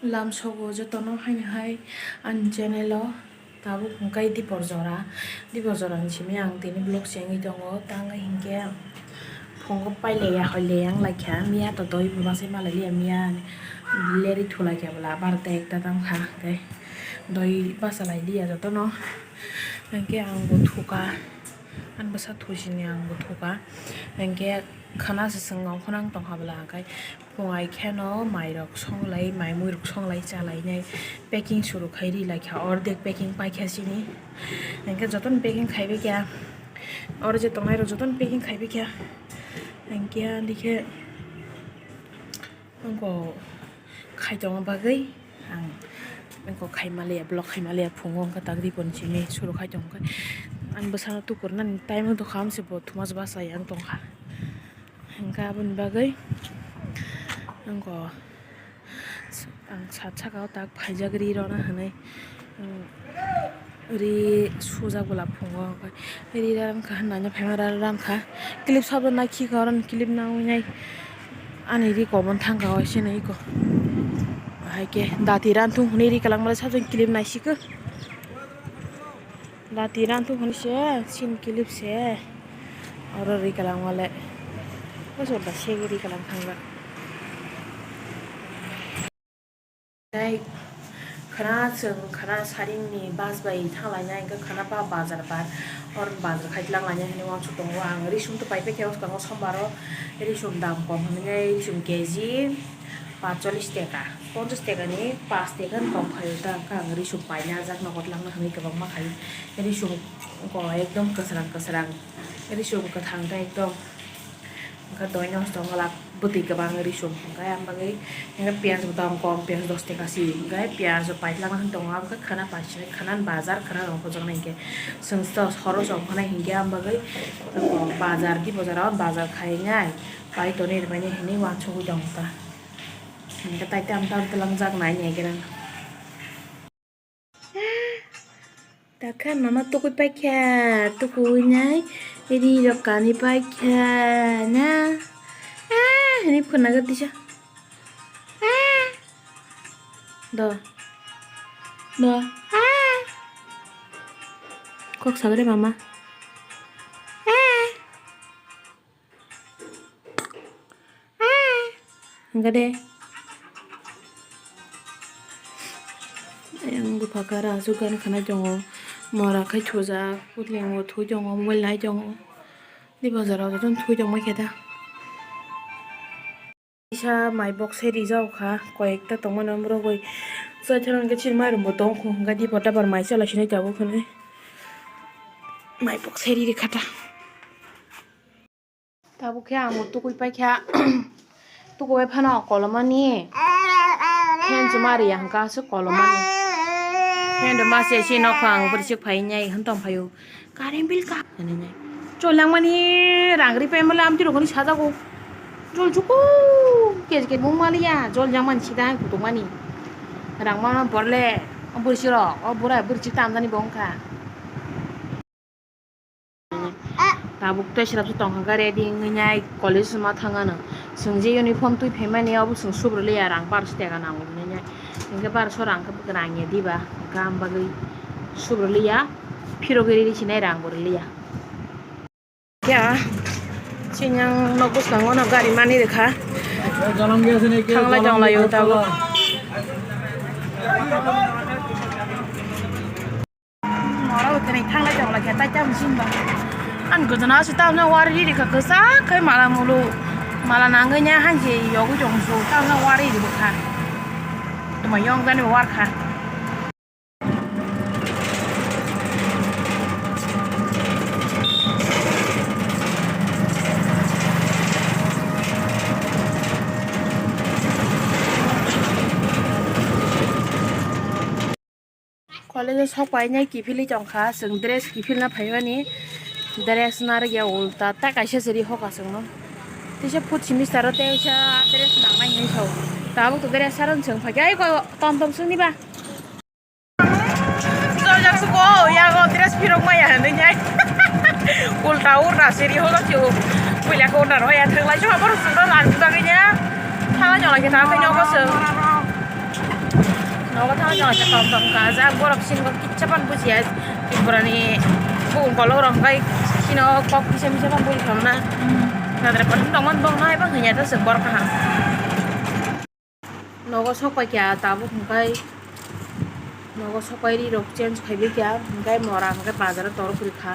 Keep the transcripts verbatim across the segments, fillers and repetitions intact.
Lamsogo jotono haino hai ani channel o tabuk hwnkhe dipor jora, dipor jora ni simi ang tini vlog se wngwi tongo, tamo hinkhe phungo pailaiya hoilaiya wnglaikha, miya to doi bo bachai malailiya, miya leri thulaikha bwla, barota ekta tamo kha, hwnkhe doi bachalailiya jotono, hinkhe ang bo thuka, ani bwsa thusini ang bo thuka, hinkhe khana se chwng nongkhorang tongkha bwla, hwnkhe. Phungai kheno mairok songlai, mai muirok songlai chalainai, packing suru khai ri laikha, ordek packing paikha chini. Hinkhe jotono packing khaibaikha, oro je tongnairok jotono packing khaibaikha. Hinkhe andikhe wngkha khaitongma bagwi ang wngkha khaimaliya, vlog khaimaliya, phungo wngkha tak dipor simi suru khai tongkha. Ang bwsano tukur nani time wngtokha, amse bo thumas bachai ang tongkha. Hingke aboni bagwi wngkha ang sat saka o tak phaijak ri rwna hinwi, ri sujak bwla phungo, ri rwna hinwi naina phaima rwna kha, clip sabo naikhe kha, oro clip nangwi nai ani ri kobo thangkha, waisa nai eko, hai khe dati rwna thung hinwi ri kwlangma le sajagwi clip naisik o. Dati rwna thung hinwi se, chini clip se. Oro ri kwlangma le. Bwswk da segi ri kwlang thangjak. Tei khwna chwng khwna saringni bus bai thanglainai, hwnkhe khwna ba bazar bar. Oro bazar khai twlanglainai hinwi uansuk tongo. Ang ri sum to pai paikha o swkango sombar o. Ri sum dam kom hinwi ri sum K G. Paanchchollish teka, ponchash teka ni paanch teka ni kok phaio ta, hwnkhe ang risum paina jak nogo twlangna hinwi kwbangma khai. Risum ko ekdom kwsrang kwsrang, risum kwthang ta ekdom, hwnkhe doi nosto wngla bwtwi kwbang risum, hwnkhe ang bagwi hwnkhe piyaj bo tong kom, piyaj dos teka si, hwnkhe piyaj bo pailangna hinwi tongo, abokhe khwna paisai, khwna ni bazar, khwna rok hojak nai hwnkhe chwng soro chong khanai hwnkhe ang bagwi bazar di, bazar o bazar khainai pai tonwi rwbainai hinwi uansugwi tongo ta. Hingke tai tam tam twlangjak nai nai gwnang. Takhe mama tukui paikha, tukui nai ri rok kani paikha na. Ah, hini phunagwi tisa. Ah. Do. Do. Ah. Kok sagre mama. Ah. Hingke de. Ayang bupha kara aswk gana khanai tongo. Mora khai thujak, putling bo thui tongo, mobile nai tongo. Ni bazar o jotono thui tongma khe da. Kisa mai box se rijak kha, koi ekta tongmani borok bai. Chaithang hingke chini mairum bo tong kho, hingke di pota bar mai chala sinai tabuk hinui. Mai box se ri ri kha ta. Tabuk khe ang bo tukui paikha. Tukui phano kolomani. Phen chuma riya hwnkha aswk kolomani. Phen rwma se si nokha ang bwrwi chwk phai nai hwn tong phaio. Current bill ka hinwi nai. Chol langmani rang ri pai mali amtwi rokni sajago. Jol chuku kej kej mung maliya jol jangmani sida kutung mani. Rang ma borle bwrwi chwk rok o bwrwi chwk tamjani bo wngkha. Tabuk tei srapsa tongkha khe ready wngwi nai college ma thang ano. Chwng je uniform twi phaimani obo chwng subrwliya rang barso teka nango hinwi nai. Hinkhe barso rang khe rang ya diba? Hinkhe ang bagwi subrwliya, phirogwi riri sinai rang bo rwliya. Ya, chini ang nok bwskango no gari mani rwkha. Thanglai tonglaio tabuk. Mora bo tini thanglai tong lai khe tai tamo sini ba. Ani gojona aswk tamno wari riri kha kwchak khai mala mulu mala nangwi nya han se yogwi tong su tamno wari riri bwkha. Tuma yong gani war kha. College o sok painai kiphilwi tongkha, chwng dress kiphilna phaimani, dress narwkya ulta ta kaisa se ri hoka chwngno, teisa fourth semester o teisa dress nangnai hinwi sao, tabuk to dress saro chwng phaikha, ai ko tom tom swngni ba. Joljak suko yago dress phirok maya hinwi nai, ulta ulta se ri hoka chwng, puila khe ulta rw ya thwglai chwng borok chwngno rang bagwi ya, thala jolai khe thang khe nogo chwng. Nogo thangwi tongkha, tong tong kha. Jak borok sini bo kitsa phano bujiya. Tripura ni bukung kolok rok hwnkhe sino kok misa misa phano bujikha na. Nadra pore tongmani bok no hai bang hwnya ta chwng borok kaham. Nogo sok pai kha tabuk hwnkhe nogo sok pai ri rok change khai bai kha hwnkhe mora hwnkhe bazar o toro kwrwi kha.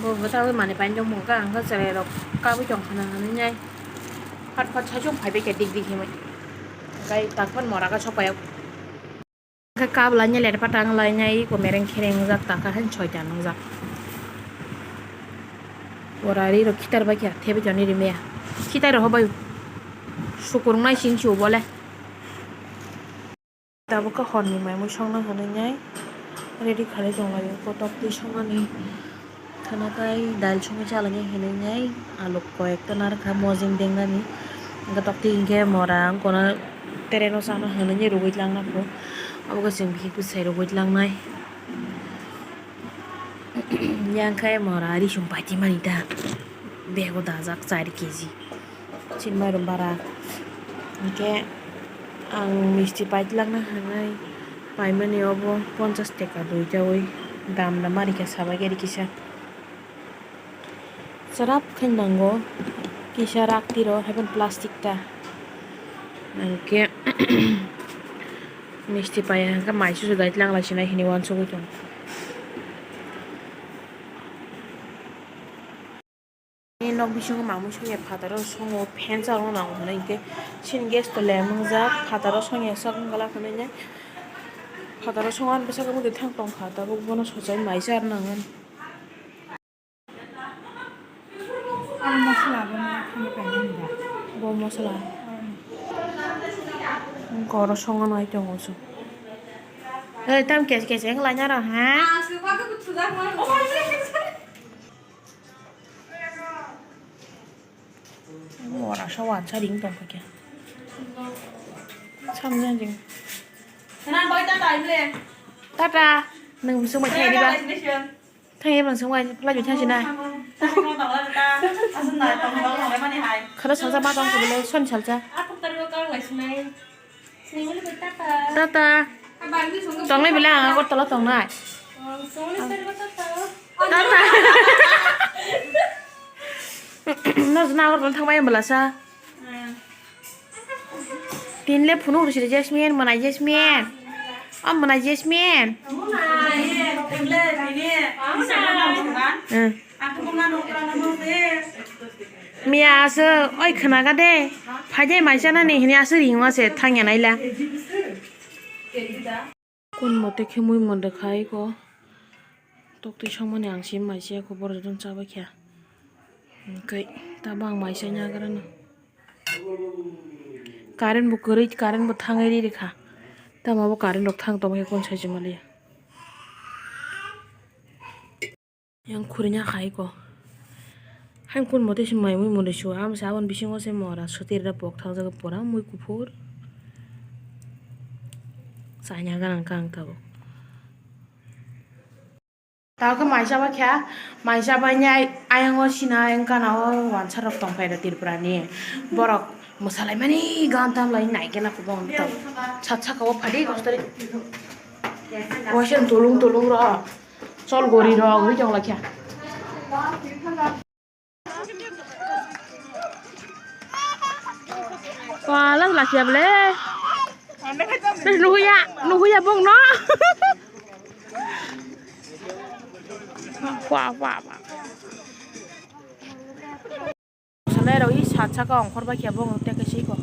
Bo hwnkhe tabuk mani pai tongmung kha hwnkhe chwrai rok kabui tongkha na hwnwi nai. Phat phat saichung phai bai kha dik dik hinwi. Hwnkhe tak phan mora khe sok pai o. Khe kap lainai ler patang lainai iko mereng khereng wngjak takha hain soita nwngjak. Ora ri rok khitar bai kha thebe jani rimaya khitai rok bai sukurungnai sing si bole. Tabuk khe horni mai mui songna hwnwi nai ready khalai tong laio kotok twi songmani. Khana tai dal songwi chalani hinwi nai aluk koi ekta narwkha mojing dengnani. Hwnkhe tokti hinkhe mora wngkona tereno chana hinwi rwgwi tlangna kho. Abo khe chwng bihik bwsai rwgwi tlangnai. Yang khe mora risum paiti mani ta bego dajak char kg. Chini mairum bara. Hinkhe ang misti pailangna hinwi paimani obo ponchash teka duita wi dam da marikha sabai khe rikisa. Chwrap khe nango kisa rak tiro haiphano plastic ta. Hinkhe misti paiya hinkhe mai susu daitlangla sinai hinwi uansugwi tongo. Nok bisingo mamui songya phataro songo fan charwno nango hwnwi hinkhe sini gas to lem wngjak phataro songya sak wngla hwnwi nai phataro songo ani bwskango mwtai thang tongkha tabuk bono sochai mai char nangan. Bo mosola. Wngkha oro songo nai tongo chwng. Ei tam kes kes wng laina rw ha. Mora sa wansa ring tong kha khe. Samjani ring. Tata, nwng bwswk bai thai diba? Thang ebang swng bai, phlai bai thang sina. Khalo salsa ma tong khe belai, son salsa. Tata. Tongnai belai ang Agartala tongnai. Tata. No jna Agartala thangbai ang belasa. Tinle phunuk rwsiri Jasmine, mwnai Jasmine. O mwnai Jasmine. Hmm. Miya aswk, oi khwnaga de, phaide mai chanani hwnwi aswk ringma se thangya naila. Kun mote khe mui mon rwkha iko. Toktwi songmani ang sim mai se kho borok jotono chabai kha. Hwnkhe tabuk ang mai chaina agrana. Current bo kwrwi, current bo thangwi ri rikha. Tamo bo current rok thang tongmani kun sai se maliya. Yang khurina khai ko. Hai kun mote se mai mui muni su am sa aboni bisingo se mora sutir da pok thang jaga pura mui kuphur. Chanya ganang kang tabo. Tao khe maisa ba kha, maisa ba nya ayang o sina yang kana o wansa rok tong phai da Tripura ni. Borok mwsalai mani gan tam lai nai khe na kubong tong. Sat saka o phadi gostari. Waisa tulung tulung ro. Chol gori rok wi tong lakha. Wala lakha bole. Nuhuya, nuhuya bong no. Wah, wah, wah. Mwsalai rok i sat saka ongkhor bai khe bo tei kaisa iko.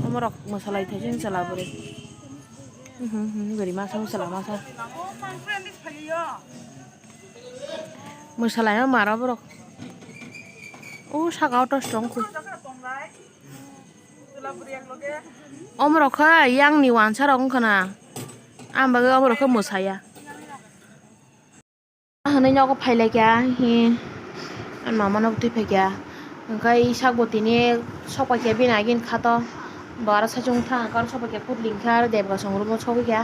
Omo rok mwsalai thaising chwla bwrwi. Mhm, mhm, bwrwi masa mwsala masa. Mwsalai ma maro borok. O saka o tos tong khu. Omo rok khe yang ni wansa rok wngkha na. Ang bagwi omo rok khe mwsaya. Hwnwi nogo phai lai kha, hi, ani mama no twi phai kha. Hwnkhe i sak bo tini sok pai kha, bini agini kha to. Bo aro saichung thang kha, aro sok pai kha, kut ling kha, aro debga song room o sogwi kha.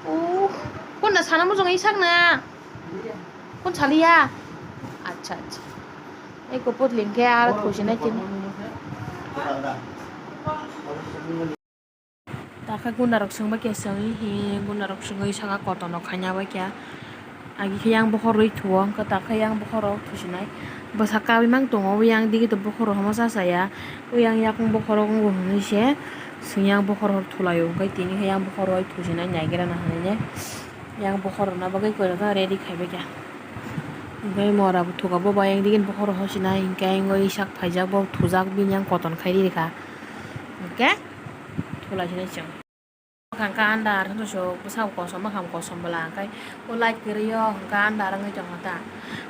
Uh, kunna sana mujung i sak na? Kun saliya? Acha, acha. Eko put ling kha, aro thusi nai tini. Takhe gunda rok swngbai khe swngwi hi gunda rok swngwi saka kotor no khaina bai khe. Agi khe yang bokhorwi thuo, hwnkhe takhe yang bokhorok thusinai. Bwsa kabwi mang tongo, yang digi to bokhorok hama cha cha ya. O yang yakung bokhorok wngo hwnwi se, swng yang bokhorok thulaio, hwnkhe tini khe yang bokhorok thusinai naigra na hwnwi ne. Yang bokhorok na bagwi koi rok ready khaibai kha. Hwnkhe mora bo thuka bo bai yang digi bokhorok hosinai, hwnkhe yang sak phaijak bo thujak bini yang kotor khai rikha. Hwnkhe thulai sinai chwng. Hwnkha andar hwnkhe sok bwsabo kosom, bwkham kosom bwla, hwnkhe o light kwrwi o hwnkha andar wngwi tongkha ta.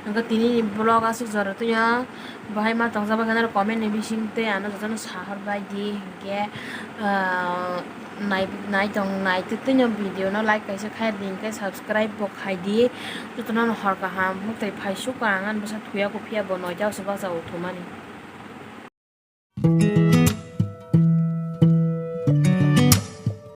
Hwnkhe tini ni vlog aswk jora twi o, bahai ma tongjak bai khe norok comment ni bising tei ano jotono sahor bai di, hwnkhe, ah, nai, nai tong, nai twi twi no video no like kaisa khai di, hwnkhe subscribe bo khai di, jotono no hor kaham, hwnkhe phai suk ang ani bwsa thuya khe phiya bo noita o se bacha o thumani.